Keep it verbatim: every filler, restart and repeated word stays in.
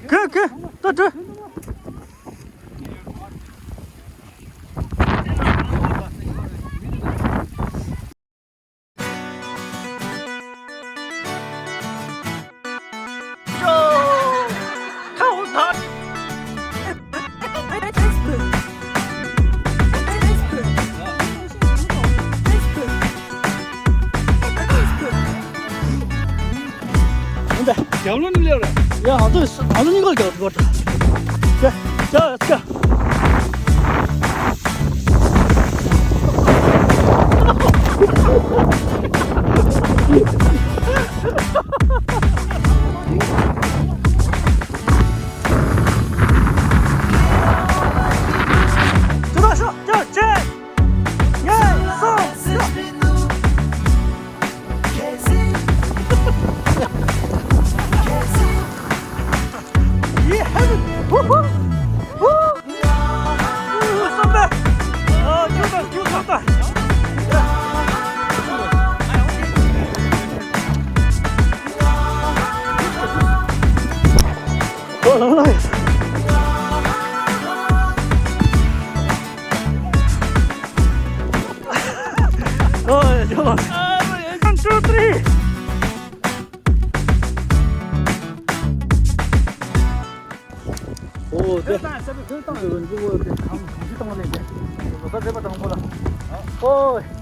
གུ་གུ། ལྟོས་གྲོལ། འདི་རྒྱབ་ལོགས་ནས་སླེབས་ར། ཡ་ང་ཚོས་ང་ཚོ་གཉིས་ཀ་རྒྱབ་དགོས་ད། ཡ་ཡ་ཡ། ཅི་ད་ཤོག་ཅི་ཅི། ཡ་སོང་། One, two, three. ཨོ་དེ། ཨོ།